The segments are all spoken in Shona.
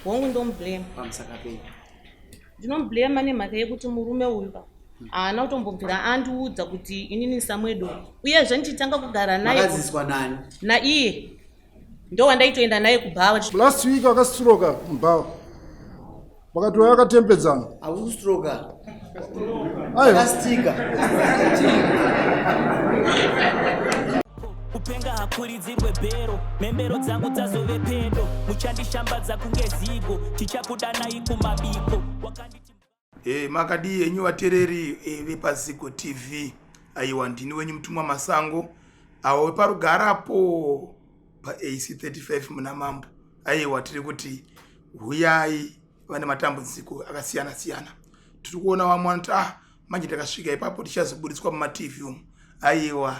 Hongu, ndomublame. Pamusaka pei? Ndinomublema nemhaka yekuti murume uyu ka haana kutombobvira andiudza kuti inini Samwedo, uyezve ndichitanga kugara naye. Makaziswa nani? Naiye ndo wandaitoenda naye kubhawa. Last week akastroka mubhawa, vakati waya akatembedzana. Hakusi kustroka. Aiwa. Akastika. Kupenga hakuridzirwe bhero, mhembero dzangu dzazove pedo, muchandishambadza kunge zigo, tichakudanai kumabiko. Wakanditi Makadii henyu vateereri vepaZigo TV? Aiwa, ndini wenyu Mutumwa Masango, awo weparugarapo paAC 35 muna Mambo. Aiwa, tiri kuti huyai vane matambudziko akasiyana siyana. Tiri kuona vamwe vanoti, ah, manje takasvika ipapo tichazoburitswa mumaTV umu. Aiwa,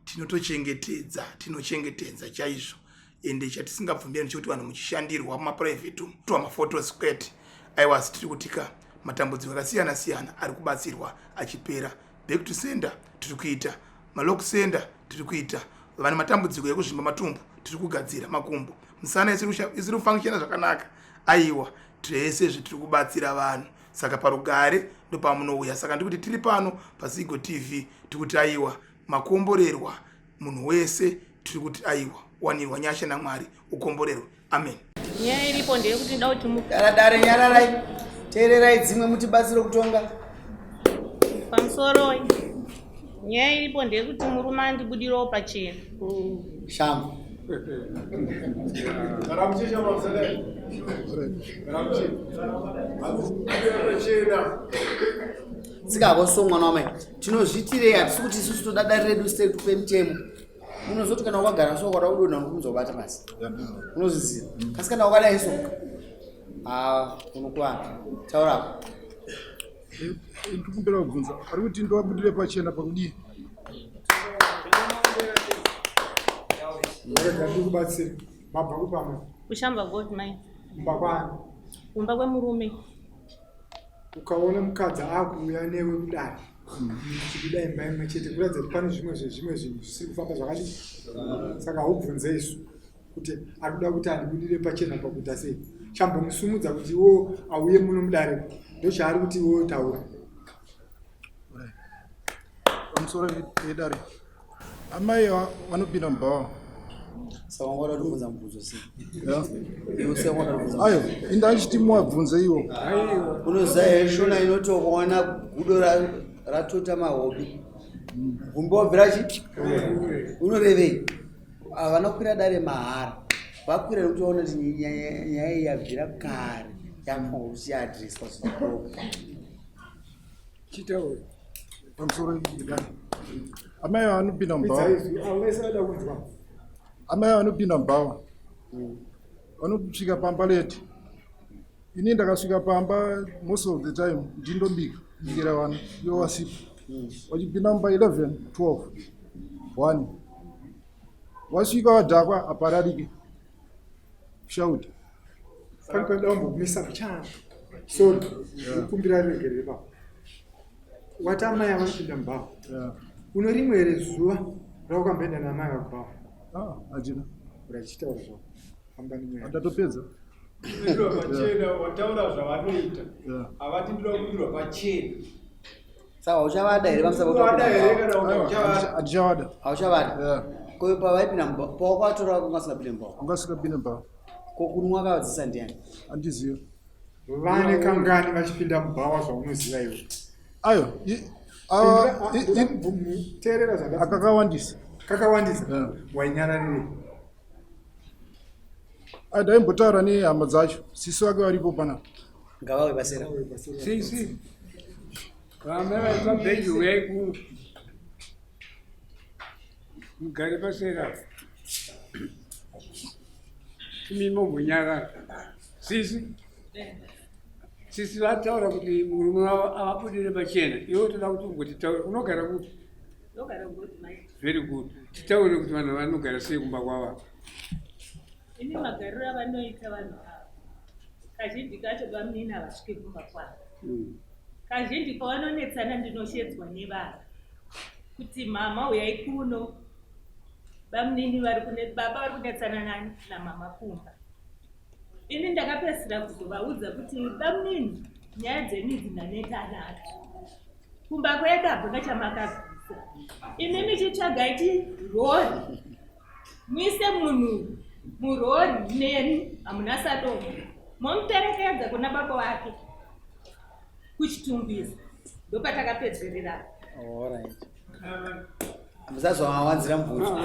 tinotochengetedza, tinochengetedza chaizvo, ende chatisingabvumirani chekuti vanhu muchishandirwa mumaprivate umu twa maphotos kwete. Aiwa, asi tiri kutika matambudziko akasiyana siyana ari kubatsirwa achipera. Back to sender tiri kuita, malock sender tiri kuita, vane matambudziko ekuzvimba matumbu tiri kugadzira, makumbo, musana isiri kufunctiona zvakanaka. Aiwa, zvese izvi tiri kubatsira vanhu, saka parugare ndopamunouya. Saka ndikuti tiri pano paZigo TV, tiri kuti aiwa, makomborerwa munhu wese. Tiri kuti aiwa, wanirwa nyasha naMwari, ukomborerwe. Amen. Nyaya iripo ndeyekuti nda kuti Dara, dare, nyararai, teererai dzimwe mutibatsire kutonga. Pamusoroi, nyaya iripo ndeyekuti murume andibudirawo pachena. Shambo. Kana muchisha pamusadai. Kana muchi. Pachena. Tsikavo so mwana wamai, tinozviitirei? Hatisi kuti isusu toda dare redu sekupe mutemo. Unozoti kana wakagara so, kwada kudonha, unokunza kubata pasi, unozviziva. Asi kana wakadai so, ha, unokwana. Taurako. Ndikumbira kubvunza, ari kuti ndowabudire pachena pakudii? Rega ndikubatsire. Mabva kupamwe? Kushamba Gold Mine. Kumba kwani? Kumba kwemurume. Ukaona mukadzi akuuya newe kudare muchibuda imba imwe chete, kuratidza kuti pane zvimwe zvezvimwe zvinhu zvisiri kufamba zvakadii. Saka haubvunze isu kuti ari kuda kuti andibudire pachena pakuita sei. Chambomusumudza kuti iwo auye muno mudare ndochaari kuti iwo taura. Pamusoro yedare, amai vanopinda mubhawa. Saka wangada kutibvunza mubvunzo sei? Iwe sei wangada kutibvunza? Ayo, inda achiti muwabvunze iwo. Unoziva here Shona inoti ukaona gudo ratota mahobi, gumbi wabvira chi unorevei? Havana kukwira dare mahara, vakwira nekuti vaona kuti nyaya iyi yabvira kare, yafanira kuchiadhireswa zviproper. Chitaura. Pamusoro yedare, amai vanopinda mubhawa. Izvi avo vese vada kunzwa. Amai vanopinda mubhawa, vanosvika pamba late. Ini ndakasvika pamba most of the time ndindobika, bikira vana, ivo vasipo. Vachipinda mumba 11, 12, 1, wasvika wadhakwa, apararike, shauti. Pane panoda kumbomisa mbichana. Sorry, kukumbira regerere papo. Wati amai avanopinda mubhawa? Uno rimwe here zuva raukamboenda naamai vakubhawa? Ah, hachina. Urachitaura zvako, famba nemweya. Ndatopedza. Kubudirwa pachena, wataura zvavanoita. Havati ndoda kubudirwa pachena. Saka uchavada here pamusaka? Wada here kana kuti hauchavada? Handichawada. Hauchavada? Yeah. Ko pavaipinda pawakatora wanga usingapinde mubhawa? Anga asingapinde mubhawa. Ko kunwa akavadzidzisa ndiani? Handizivi. Vane kangani vachipinda mubhawa zvaunoziva iwe? Ayo, Teerera zvanda. Akakawandisa. Kakawandisa? Yeah. Wainyararirei? Ndaimbotaura nehama dzacho, sisi vake varipo panapa. Ngavawe basera. Sisi vamwe vari pabhenji, uyai kuno mugare pasera. Imi mombonyarara. Sisi, sisi vataura kuti murume wavo avabudire pachena. Iwe toda kuti ugotitaura, unogara kupi? Ndogara Gold Mine. Very good. Titaure kuti vanhu vanogara sei kumba kwavo. Ini magariro avanoita vanhu ava, kazhinji kacho bamunini havasvike kumba kwavo. Kazhinji pavanonetsana, ndinoshedzwa nevana kuti, "Mama, uyai kuno, bamunini vari kune baba vari kunetsana nani namama kumba." Ini ndakapedzisira kuzovaudza kuti bamunini nyaya dzenyu idzi ndaneta nadzo. Kumba kwedu hakuna chamakabvisa. Imi michitsvagai chirori muise munhu murori nemi hamuna sadombo momuperekedza kuna baba wake kuchitungwiza ndopatakapedzererana. Alright. Musazovawanzira mubvunzo.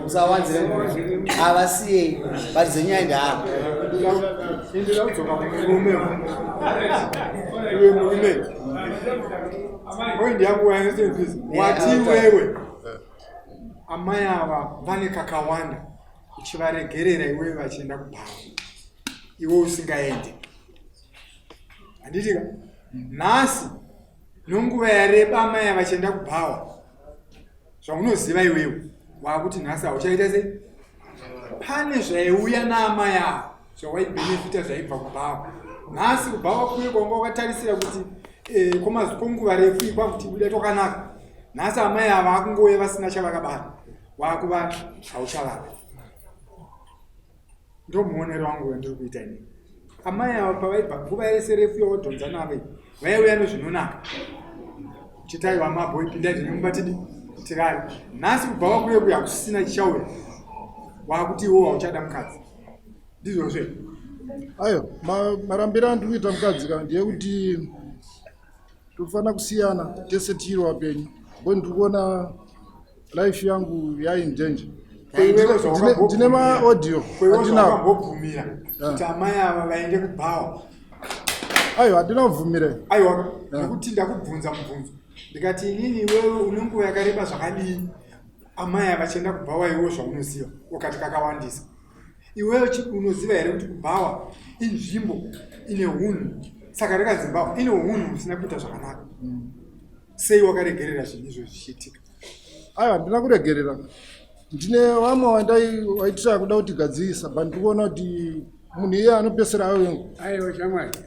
Musawanzire mubvunzo. Havasiyei but dzenyaya ndeavo. Indira kudzoka kumurume iwe murume. Point yangu yanetsenzizi. Wati iwewe amai ava vane kakawanda uchivaregerera iwewe vachienda kubhawa iwe usingaende. Handitika? Nhasi nonguva yareba amai ava vachienda kubhawa zvaunoziva iwewe wakuti nhasi hauchaita sei pane zvaiuya naamai ava zvawaibhenefita zvaibva kubhawa nhasi kubhawa kuye kwanga wakatarisira kuti eh, kwenguva refu iyi kwakuti buda twakanaka nhasi amai ava akungouya vasina chavakabata wakuva hauchavada ndomuonero wangu wandiri kuita ini amai ava pavaibva nguva yese refu yawadhonza navo iyi vaiuya nezvinonaka chitaiwa mabhoi pindai zvenyu mumba tidi tirare nhasi kubva wakuye kuya kusisina chichauya wakuti iwo hauchada mukadzi ndizvozve ayo marambiro andiri kuita mukadzi ka ndeyekuti tofanira kusiyana tese tiri wapenyu bo ndiri kuona life yangu yain danger ndine maaudio andinawambobvumira kuti amai ava vaende kubhawa aiwa handina kubvumira aiwa nekuti ndakubvunza mubvunzo ndikati inini iwewe une nguva yakareba zvakadii amai ava vachienda kubhawa iwewe zvaunoziva ukati kakawandisa Iwewe unoziva here kuti kubhawa inzvimbo ine hunhu saka rekanzi bhawa ine hunhu husina kuita zvakanaka sei wakaregerera zvinhu izvo zvichiitika aiwa handina kuregerera ndine vamwe vandai vaitira kuda kuti gadzirisa but ndiri kuona kuti munhu iye anopesera avengu aiwa shamwari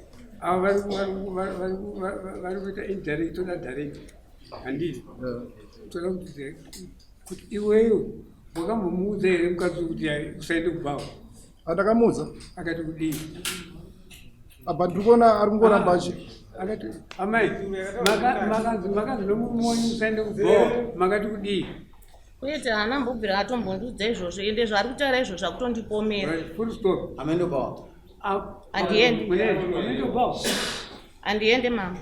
avo vari kuita indirect toda direct handiti toda kuti kuti iwewe wakambomuudza here mukadzi kuti usaende kubhawa andakamuudza akati kudii apa ndiri kuona ari kungoramba achi akati amai makanzi makanzi nomurume wenyu usaende kubhawa makati kudii kwete haana mbobvira atombondiudza izvozvo ende zvaari kutaura izvozvo akutondipomera full stop amendo bhawa handiendi handiende mama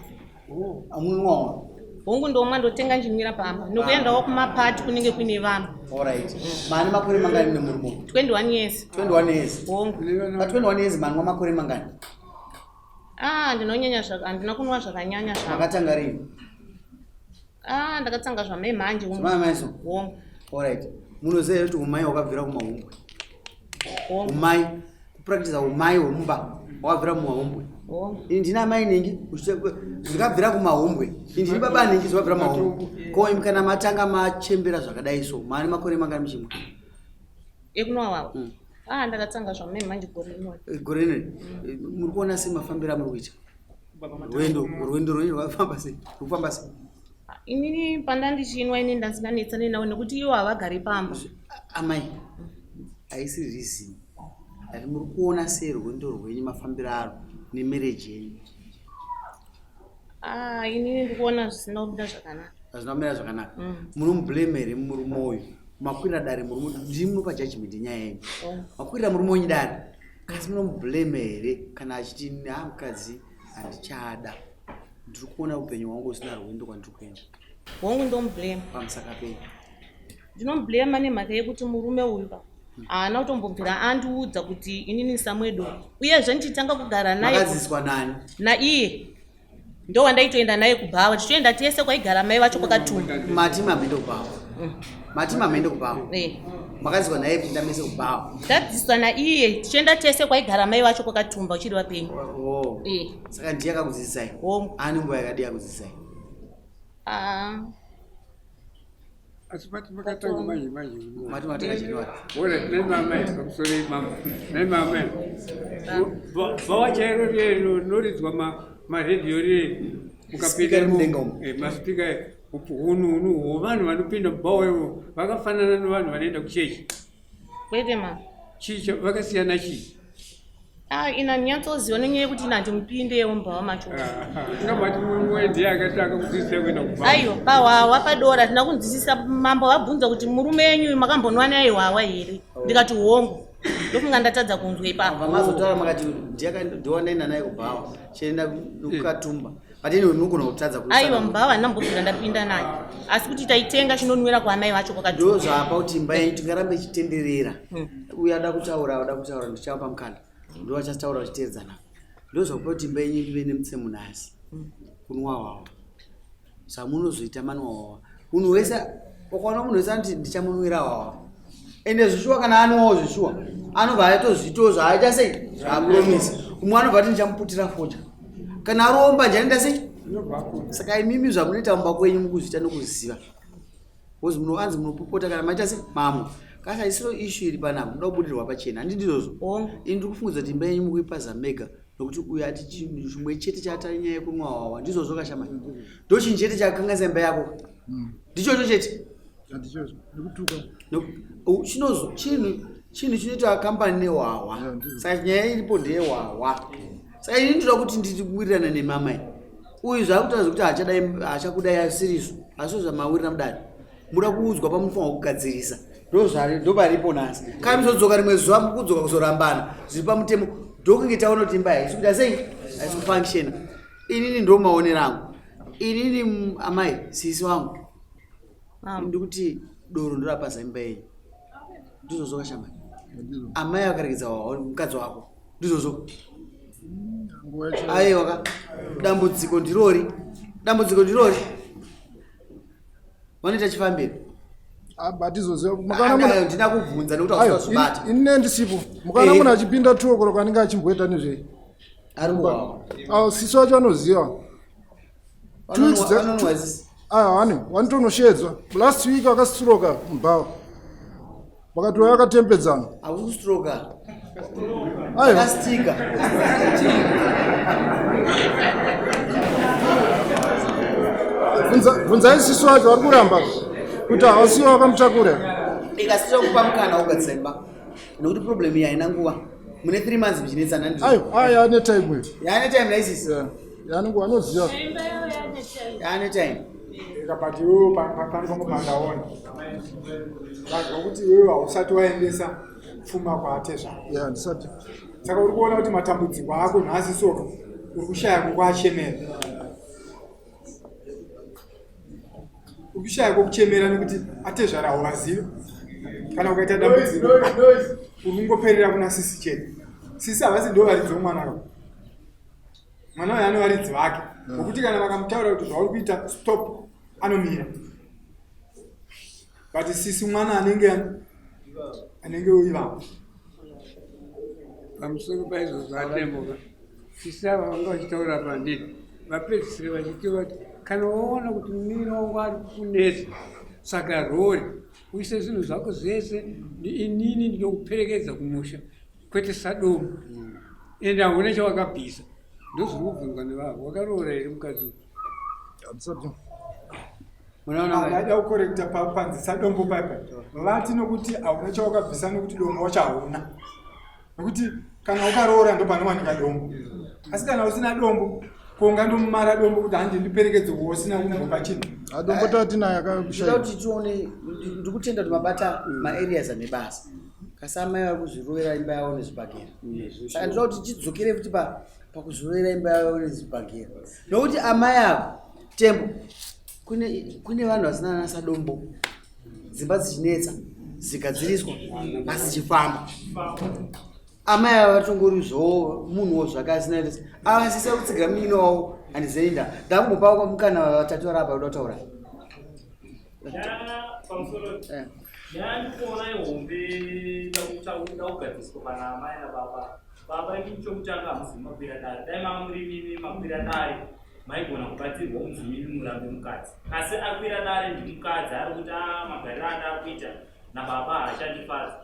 oh. amunwawo hongu ndomwa ndotenga ndichinwira pamba nokuendawo kumapati kunenge kuine vanhu Alright. Mane makore mangani nemurume? 21 years. 21 years. Hongu. Pa 21 years manwa makore mangani? Ah, ndinonyanya handina kunwa zvakanyanya zvangu. Makatanga rini? Ah, ndakatanga zvamai manje. Zvamai manje so. Hongu. Alright. Munoziva here kuti umai wakabvira kumahumbwe? Hongu. Umai kupractice umai hwemumba wakabvira mumahumbwe. Hongu. Ini ndina amai ningi zvikabvira kumahumbwe. Ini ndini baba ningi zvikabvira kumahumbwe. Ko imi kana matanga machembera zvakadai so, mane makore mangani muchimwa? Ekunwa wawa. Ah, ndakatanga zvamai manje gore rino. Eh, gore rino. Eh, muri kuona sei mafambiro amuri kuita? Rwendo, rwendo rwenyu rwakafamba sei? Rwakufamba sei? Inini pandandichinwa ini ndasinganetsane navo nekuti ivo havagari pamba. Amai, haisi reason. Ati muri kuona sei rwendo rwenyu mafambiro aro nemarriage yenyu? Ah, inini ndikuona zvisina kumira zvakanaka. Hazvina kumira zvakanaka. Munomublame here murume uyu? Makwirira dare murume ndimi munopa judgment yenyaya yenyu. Oh. Makwirira murume wenyu dare. Kasi munomublame here kana achiti ha mukadzi handichada. Ndiri kuona upenyu hwangu usina rwendo kwandiri kuenda. Hongu ndomublame. Pamusaka penyu. Ndinomublame nemhaka yekuti murume uyu ka haana kutombobvira andiudza kuti inini samwedo uyezve ndichitanga kugara naye Makadzidziswa nani? naiye ndo wandaitoenda naye kubhawa tichitoenda tese kwaigara mai vacho kwakatumba Mati mamhende kubhawa. Mati mamhende kubhawa. Eh. Makadzidziswa naye pinda mese kubhawa. Tadzidziswa naiye tichienda tese kwaigara mai vacho kwakatumba uchiri vapenyu. Oh. Eh. Saka ndiye akakudzidzisai? Hongu. Ane nguva yakadii akudzidzisai? Ah. Asi mati makatanga manje manje. Mati matanga January. Bora nai mama pamusoro mama. Nai mama. Bhawa chairo riye rinoridzwa ma maredhiyo riye Speaker mudenga umu. Eh, maspeaker hunhu hunhu hwevanhu vanopinda mubhawa ivo vakafanana nevanhu vanoenda kuchechi. Kwete ma. Chii vakasiyana chii? Ah, ina ndinyatsoziva nenyaya yekuti ina handimupindewo mubhawa macho. Tingabati mumwe ndiye akatanga kudzidzisa kuenda kubhawa. Aiwa, pahwahwa padora tina kunzwisisa mambo vabvunza kuti murume yenyu makambonwa naye hwahwa here? Ndikati hongu. Ndofunga ndatadza kunzwa ipapo. Vamazotaura makati ndiwanaenda naye kubhawa chienda kukatumba. But anyway munogona kutadza Aiwa, mubhawa handina kumbobvira ndapinda naye. Asi kuti taitenga chinonwira kwaamai vacho kwakatumba. Ndo zvapa kuti imba yenyu tingarambe ichitenderera. Uyo ada kutaura ada kutaura ndichapa mukana. Ndo vachataura vachiteedzana. Ndo zvakupa kuti imba yenyu ive nemutsemu nhasi. Kunwa hwawa. Zvamunozoita manwa hwawa. Munhu wese ukaona munhu wese anoti ndichamunwira hwawa. Ende zvishuwa kana anwawo zvishuwa anobva atozviitawo zvaaita sei zvaapromisa. Umwe anobva ati ndichamuputira fodya. Kana aromba nje anoita sei? Saka imimi zvamunoita mumba kwenyu mukuzviita nokuziva. Because muno anzi munopopota kana maita se mamwe. Kasi haisiro issue iri panapa munoda kubudirwa pachena handi ndizvozvo. Ini ndiri kufungidza kuti imba yenyu mukuipaza mega nokuti uyu ati chinhu chimwe chete chaatari nyaya yekunwa hwahwa ndizvozvo kashamai. Ndo chinhu chete chakanganisa imba yako. Ndichocho chete. Handichozvo nekutuka. Chinozo chinhu chinhu chinoita kambani nehwahwa. Saka nyaya iripo ndeyehwahwa. Saka ini ndinoda kuti ndiwirirane nemamai. Uyu zvaakutaura zvekuti haachadai haachakudai asirizvo asi zvamawirira mudare muda kuudzwa pamunofanirwa kugadzirisa ndozvari ndoparipo nhasi kana muzodzoka rimwe zuva mukudzoka kuzorambana zviri pamutemo ndokunge taona kuti imba haisi kuita sei haisi kufunctiona inini ndo maonero angu inini amai sisi wangu ndikuti doro ndorapaza imba yenyu ndizvozvo kashamai amai vakaregedza mukadzi wako ndizvozvo aiwa ka dambudziko ndirori dambudziko ndirori vanoita chifambiro ndina kubvunza nekuti hausazvibata ini ndisipo mukaona munhu achipinda tuokoro kanenge achimboita nezvei sisi wacho anoziva Hani vanotonoshedzwa last week vakastroka mubhawa vakati waya vakatembedzana hakustroka aiwa stika bvunzai sisi wacho vari kuramba kuti havasiwo vakamutakura ikasira kupa mukana wogadzisa imba nokuti problem iyi haina nguva mune 3 months muchinetsana ndizvo aiwa aya ane time iyo yaane time naisisi yaane nguva anoziva yaane time Eka but iwewe pane pamwe pandaona vanhu vokuti iwewe hausati waendesa pfuma kwaatezvara ya ndisati saka uri kuona kuti matambudziko ako nhasi soka uri kushaya kwekuachemera uri kushaya kwekuchemera nekuti atezvara hauvazivi kana ukaita dambudziko uri kungoperera kuna sisi chete sisi havasi ndo varidzi vomwana ka mwana uyo ane varidzi vake nokuti kana vakamutaura kuti zvauri kuita stop anomira but sisi mwana anenge anenge uivavo pamusoro paizvozvo atemboka sisi ava vanga vachitaura pandiri vapedzisire vachiti vati kana waona kuti munin'ina wangu ari kukunetsa tsvaga rori uise zvinhu zvako zvese inini ndinokuperekedza kumusha kwete sadomu ende hauna chawakabvisa ndozviri kubvunzwa nevavo wakaroora here mukadzi uyu Ndaida kukorekta panzi sadombo paipa vati nokuti hauna chawakabvisa nokuti dombo wacho hauna nokuti kana ukaroora ndo panowanika dombo asi kana usina dombo ko ungandomara dombo kuti handi ndiperekedze uwo usina kumbopa chinhu dombo tatinaye akakushaya kuti tione ndikutenda kuti mabata maareas ane basa kasi amai vari kuzvirovera imba yavo nezvibhagera saka ndinoda kuti tidzokere futi pakuzvirovera imba yavo nezvibhagera nokuti amai ava tembo kune kune vanhu vasina ana sadombo dzimba dzichinetsa dzigadziriswa asi dzichifamba amai ava vatongori zvowo munhuwo zvake asina avasisa kutsigira munin'ina wavo handizoenda ndakumbopa mukana vatatu vari apa kuda kutaura pamusoro eh. nyaya ndikuona ihombe da kugadziswa pana amai nababa baba imi chokutanga hamuzi makwira dare dai manga muri mimi makwira dare maigona kubatsirwa kunzi mimi murambe mukadzi asi akwira dare ndimukadzi ari kuti a ah, magariro andakuita nababa haachandifadzi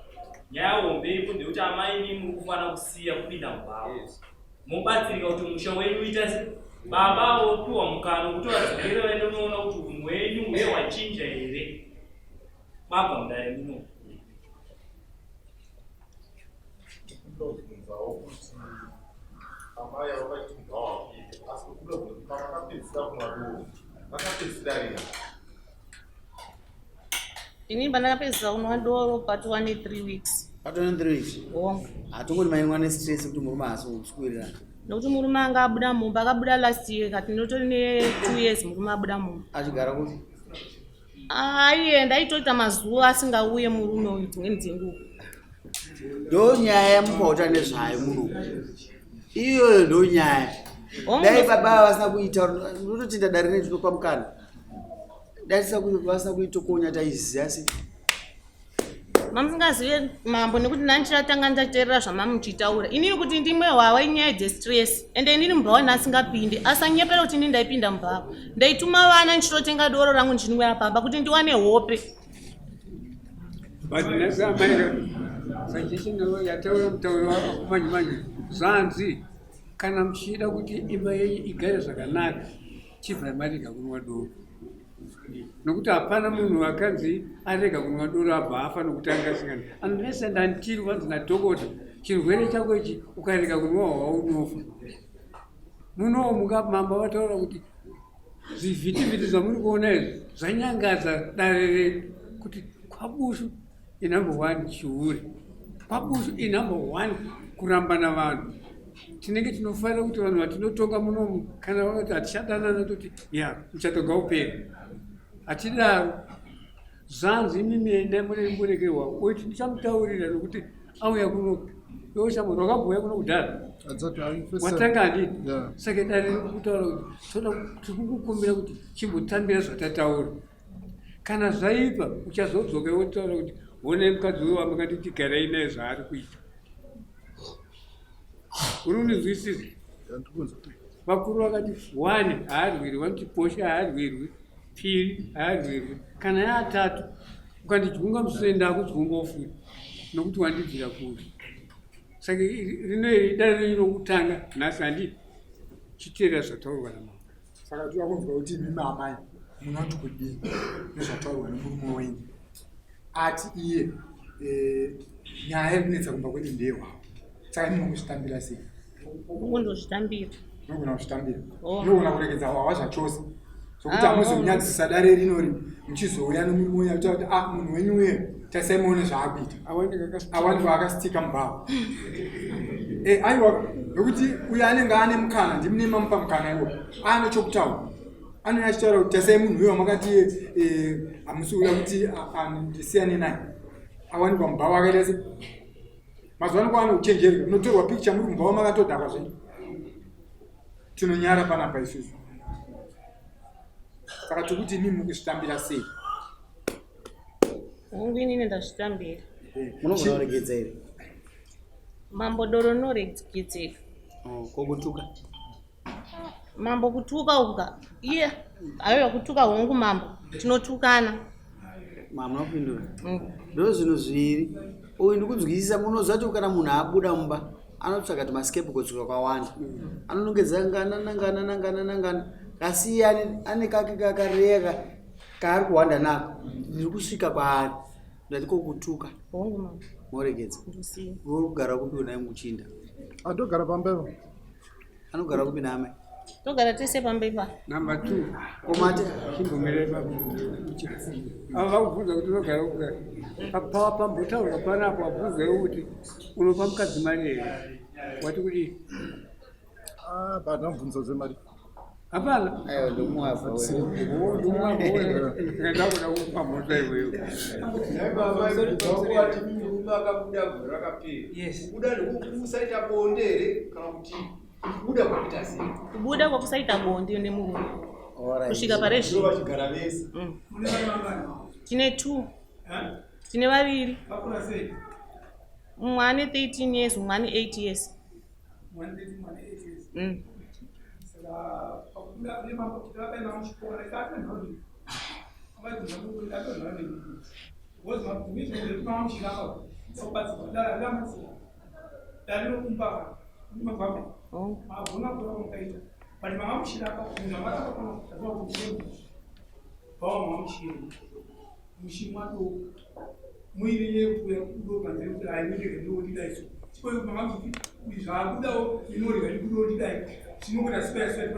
nyaya hombe iripo ndeyekuti amai mimi muri kufanira kusiya kupinda mubhawa mobatsirika kuti musha wenyu uita se baba vopiwa mukana wekuti vadzokere vaende unoona kuti unhu hwenyu huye hwachinja here mabva mudare muno. kubvunzawo kuti amai avo vachiti ngawapinde asi kuda kuti pavakapedzisira kunwa doro vakapedzisira rini? Inini pandakapedzisira kunwa doro patova ne3 weeks. Patova ne3 weeks? Hongu. Hatongoti mainwa nestress kuti murume haasi kuwirirana. Nokuti murume anga abuda mumba, akabuda last year kati ndinotori ne2 years murume abuda mumba. Achigara kupi? Aienda aitoita mazuva asingauye murume uyu dzimweni dzenguva. Ndo nyaya yamukauta nezvayo muno. Iyoyo ndo nyaya. Dai baba vasina kuita ndototenda dare redu tinopa mukana. Dai vasina kuitokonya taiziva sei. Mamusingazive mambo nekuti ndandichiratanga ndateerera zvamamuchitaura inini kuti ndimwe hwawa inyaya dzestress ende inini mubhawa ndasingapindi asanyepera kuti inini ndaipinda mubhawa ndaituma vana ndichitotenga doro rangu ndichinwera pamba kuti ndiwane hope. But nhasi amai suggestion yataura mutauro manje manje zvanzi kana muchida kuti imba yenyu igare zvakanaka chibvai marega kunwa doro nokuti hapana munhu akanzi arega kunwa doro abva afa nokuti anga asingani unless and until vanzi nadhokota chirwere chako ichi ukarega kunwa hwawa unofa munowo mukamamba vataura kuti zvivhitivhiti zvamuri kuona izvi zvanyangadza dare redu kuti kwabushu inumber one chihure kwabushu inumber one kurambana vanhu tinenge tinofarira kuti vanhu vatinotonga munomu kana vakati hatichadanana toti ya muchato ngaupere hatidaro zvanzi imimi endai mune muregerwa uiti ndichamutaurira nokuti auya kuno iwe shamwari wakambouya kuno kudhara watanga handii saka dare rikutaura kuti toda tiri kukukumbira kuti chimbotambira zvatataura kana zvaipa uchazodzoka wotaura kuti honai mukadzi uyo wamakanditi garai naye zvaari kuita uri kundinzwisisa vakuru vakati one haarwirwi vanoti posha haarwirwi piri haarwirwi kana yaatatu ukandidyunga musure ndakudyungawo futi nokuti wandibvira kure saka rino iri dare renyu rokutanga nhasi handi chiteerera zvataurwa namama saka toda kunzwa kuti imimi amai munoti kudii nezvataurwa nemurume wenyu ati iye eh, nyaya iri kunetsa kumba kwedu ndeyehwavo saka imi mukuzvitambira sei Kungondozvitambira. unogona kuzvitambira Oh. unogona kuregedza hwahwa zvachose zvokuti Ah, hamuzonyadzisa dare rinori muchizouya nomurume wenyu achitaura kuti ah munhu wenyu uye tarisai muone zvaakuita awanikwa akasitika mubhawa Eh, aiwa nokuti uyo anenge ane mukana ndimune mamupa mukana iwo ane chokutaura anenge achitaura kuti tarisai munhu uyo wamakati eh, hamusi kuda kuti ndisiyane naye awanikwa mubhawa akaita se mazuva ano kwaane uchenjeri munotorwa picture muri mubhawa makatodhakwa zvenyu tinonyara panapa isusu saka tikuti imimi mukuzvitambira sei Hongu inini ndazvitambira. Munogona kuregedza here? Mambo doro rinoregedzeka. Oh, ko kutuka? Mambo kutuka uka. Iye aiwa kutuka hongu mambo. Tinotukana. Mamuna kupindura. Ndo zvinhu zviviri. Uyu ndikunzwisisa munoziva kuti kana munhu abuda mumba anotsvaga kuti mascapegoats kakawanda. Anonongedza ngana nangana nangana nangana kasi iye ane kake kakareka kaari kuhwanda nako. Ndiri kusvika kwaari. Ndati ko kutuka. Hongu mambo. Moregedza. Ndosiya. Uri kugara kupi unaye muchinda? Andogara pamba ipapo. Anogara kupi naamai? Togara tese pamba ipapo. Number two. Komate. Chimbomira ipapo. Ava vakubvunza kuti unogara kupi. Pa pambotaurwa panapo wabvunza kuti unopa mukadzi mari here? Wati kudii? Ah, but ndamubvunza zvemari. Hapana. Aiwa ndomwavha wewe. Ndomwavha wewe. Ndakuda kukupa mhosva iwewe. Wati murume akabuda gore rakapera. Kubuda ndekusaita bonde here kana kuti kubuda kwakuita sei? Kubuda kwakusaita bonde nemurume. Kusvika pare Ndivo zvino. vachigara vese. Tine two. Tine vaviri. Vakura sei? Mumwe ane 13 years, mumwe ane 8 years. Mwana 13, mwana 8 years. Saka pakubuda kune mambo takaenda muchikoro ikatondoni. Amai kuti atondoni. Because mabvumizvo kuti mamuchirapa. Sobatsirwa dara ndamatsira. Dare rokumba mumagwamba. Magona kuva mukaita. But mamamuchirapa munhu amarapa pano takuva kuti bawa mamuchiri. Muchimwa do. Muine yekuya kudo panze kuti hainenge ndodida isu. Chiko mamamuchiti Kuti zvabudawo inorega ibudewo tidai tinongoita square square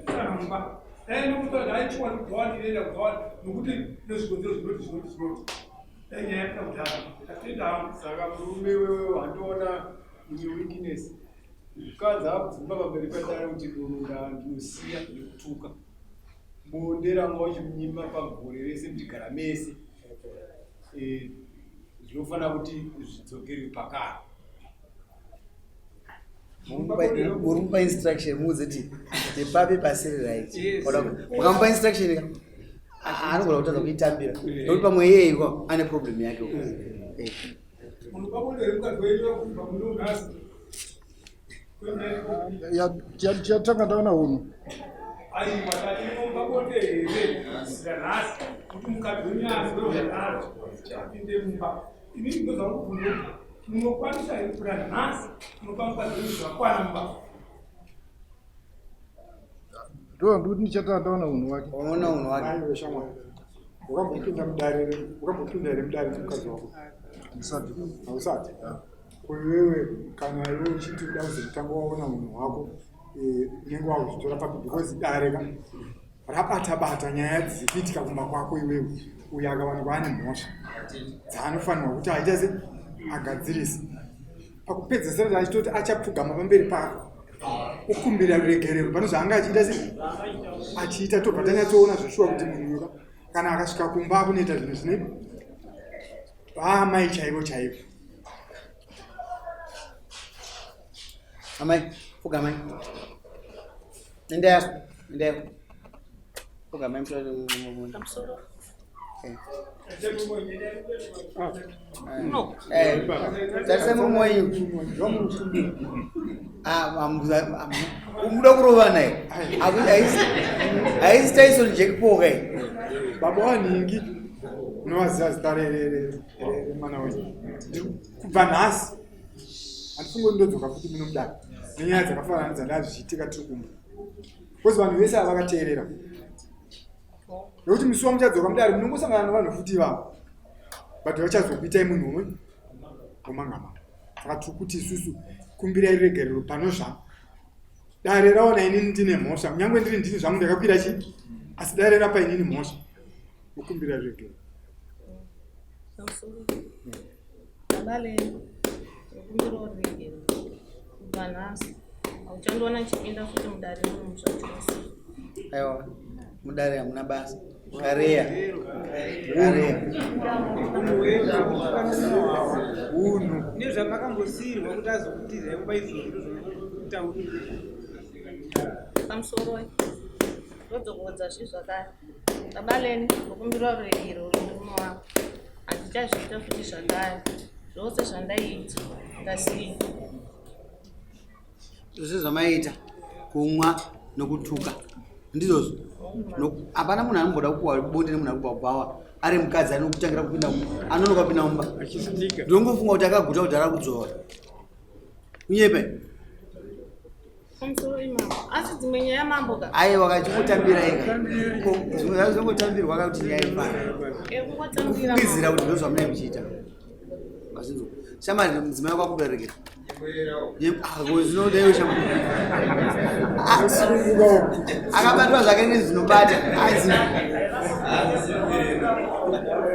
tosana mumba. Dai nokutora dai chiwani kubva ndinoenda kubva nokuti nezvikonzero zvinoti zvinoti zvinoti. Dai nyaya yapera kudhara. Tatenda hangu. Saka murume wewe wandiona une weakness. Mukadzi akubvuma pamberi pedare kuti doro ndinosiya nekutuka. Bonde ranga uchimunyima pagore rese muchigara mese. Eh, zvinofanira kuti zvidzokerwe pakare. Uri kumupa instruction muudze kuti ndepapi pasiri right. Ukamupa instruction ka anogona kutadza kuitambira nekuti pamwe iye iko ane problem yake. Eh. Chatanga ndaona hunhu. Aiwa tatinomba bonde here nhasi kuti mukadzi wenyu azwe apinde mumba. Inini ndozvakubvunza kuti munokwanisa here kuda nhasi munopa mukadzi wenyu zvakwana mumba. Ndo ndikuti ndichatanga ndaona hunhu wake. Unoona hunhu wake. Aiwe shamwari. Wakambopinda mudare wakambopinda here mudare nemukadzi wako? Handisati. Hausati? Ko iwewe kana iwe uchiti uda kuzotanga waona hunhu hwako eh, unenge wakuzvitora papi because dare ka rabata bata nyaya dziri kuitika kumba kwako iwewe uyo akawanikwa ane mhosva dzaanofanirwa kuti aita se agadzirise pakupedzesera achitoti achapfugama pamberi pako okumbira ruregerero pane zvaanga achiita se achiita tobva tanyatsoona zveshuwa kuti munhu uyu kana akasvika kumba akunoita zvinhu zvine vaamai chaivo chaivo Amai, pfugamai. Endai endai. Pfugamai mutore. Pamusoro. No. Eh, tarisai murume wenyu. Ah, muda kurovana here? Haisi Tyson Jack Paul kai. Baba wanhingi unovaziva zita remwana wenyu. Kubva nhasi handifungi kuti ndodzoka futi muno mudare nenyaya dzakafanana nedzandaa zvichiitika tiri kumba bcause vanhu vese ava vakateerera nekuti musi wamuchadzoka mudare munongosangana nevanhu futi ivavo but vachazokuitai munhu umwe womangamanga saka tiri kuti isusu kumbirai ruregerero pano zvangu dare raona inini ndine mhosva kunyange ndiri ndini zvangu ndakakwira chii asi dare rapa inini mhosva okumbira ruregerero Baba ndokumbirawo ruregerero kubva nhasi hauchandiona ndichipinda futi mudare muno zvachose. Aiwa, mudare hamuna basa. Kareya. Kareya. Hunhu. Nezvamakambosiirwa kuti azokutizai kumba izvozvo ndozvamutaurira. Pamusoro ndodzokorodza zvi zvakare. Baba Leni ndokumbirawo ruregerero murume wangu. Handichazviita futi zvakare. Zvose zvandaiita ndasiya. Zvose zvamaiita kumwa nokutuka ndizvozvo. Hapana munhu anomboda kupuwa bonde nemunhu ari kubva kubhawa ari mukadzi anokutangira kupinda anonoka kupinda mumba. Ndinongofunga kuti akaguta kuti ari kudzora. Kunyepa. Pamusoro imambo. Asi dzimwe nyaya mambo ka. Aiwa kachingotambira ega. Ko zvimwe zvacho zvongotambirwa ka kuti nyaya ifana. Eh kungotambira. Kufungidzira kuti ndozvamunenge muchiita. Mazvinzwa. Shamari mudzimai wako akuberekera. Ah, zvinoda iwe shamari. Ah, akabatwa zvake nezvinobata. Azi.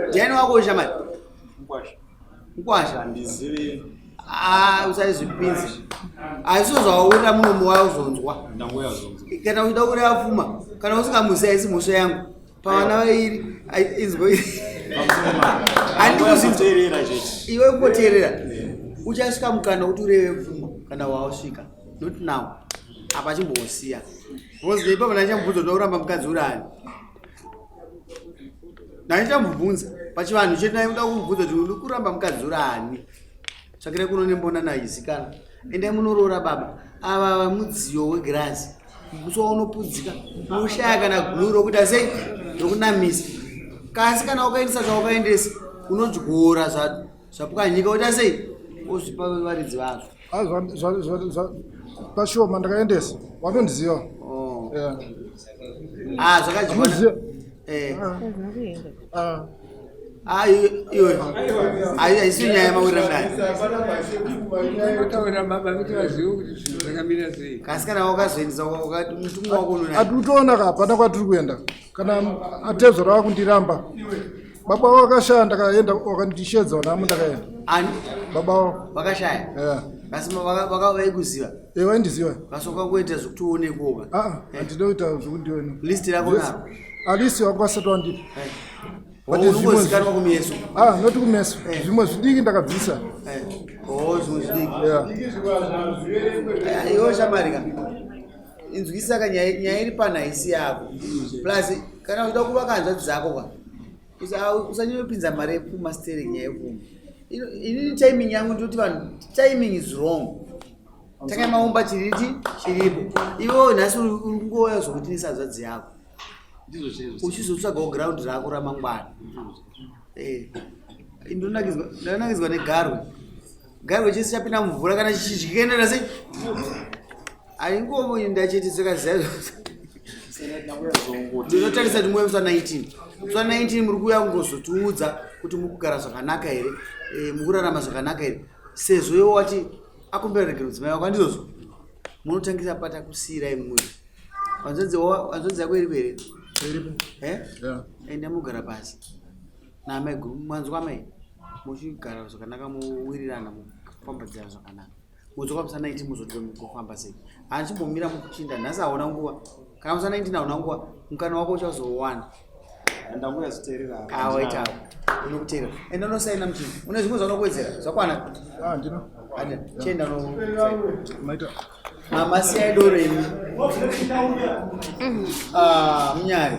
Ndiani wako shamari? Mkwasha. Mkwasha. Handizivi. Ah, usaizvipinze. Asi zvawaurira munomo wauzonzwa. Kana uchida kureva pfuma, kana usingamuzivi haisi mhosva yangu. Pavana vairi inzwa handikuzvinzwa. Iwe kungoteerera. Uchasvika mukana kuti ureve pfuma kana wausvika. Not now. Apa chimbosiya. Because ipapo ndachamubvunza kuti uramba mukadzi uri ani. Ndachamubvunza pachivanhu chedu ndaida kumubvunza kuti uri kuramba mukadzi uri ani. Tsvakirai kuno nembona naizikana. Endai munoroora baba. Ava vamudziyo wegirazi. Musi waunopudzika unoshaya kana glue rokuita sei rokunamisa. Kasi kana wakaendesa zvawakaendesa unodyora zvapwanyika woita sei wozvipa varidzi vazvo. Ah, pashoma ndakaendesa vanondiziva. Oh. Yeah. Ah, zvakadyiwa. Vanoziva. Eh. Ah. Iyoyo haisi nyaya yamawirira mudare. Taurira baba kuti vazive kuti zvinhu zvakamira sei. Kasi kana wakazoendesa wakati mutumwa wako unoona. Hatikutoona ka hapana kwatiri kuenda. Kana atezvara vakundiramba. Baba wakashaya ndakaenda wakandishedza wanamo ndakaenda. Ani? Baba wako. Vakashaya? Yeah. Asi vakakuziva? Eh, vaindiziva. Kasi wakangoita zvekuti uonekwoka. Ah, ah, handina kuita zvekundiona. List rako naro? Ah, list wako asati wandipa. Eh. But Oh, zvimwe unongozikanwa kumeso. Ah, not kumeso. Zvimwe zvidiki ndakabvisa. Eh. Oh, zvimwe zvidiki. Yeah. Eh, Iwe shamwari ka. Inzwisisa ka nyaya nyaya iri pano haisi yako. Plus kana uchida kuvaka hanzvadzi dzako ka. Usanyanyopinza mari yepfuma sterek nyaya yepfuma. Inini timing yangu ndinoti vanhu timing is wrong. Tangai maumba chiriti chiripo. Iwewe nhasi uri kungouya zvokutinisa hanzvadzi yako. Uchizotsvagawo ground rako ramangwana. Eh. Ndinonakidzwa negarwe. Garwe chese chapinda mumvura kana chichidyikenera sei? Aingoinda chete sekaziva. Ndinotarisa kuti muwe musi wa 19. Musi wa 19 muri kuuya kungozotiudza kuti muri kugara zvakanaka here, eh, muri kurarama zvakanaka here. Sezvo iwe wati akumbira regero mudzimai wako handizvozvo. Munotangisa pata kusiyirai mumwe. Hanzvadzi yako iripo here? Iripo. Eh? Yeah. Enda mugara pasi. Naamai guru mwanzwa amai. Muchigara zvakanaka muwirirana mufambadzira zvakanaka. Mudzoka musa 19 muzodzoka mukufamba sei. Handichimbomira mukuchinda nhasi hauna nguva. Kana musa 19 hauna nguva, mukana wako uchazowana. Ndamuyazviteerera. Ah, waita apo. Unokuteerera. Enda unosaina muchini. Une zvimwe zvaunokuwedzera. Zvakwana. Ah, ndino. Ane, chienda uno. Maita. Mama siyai doro imi. Ah, munyari.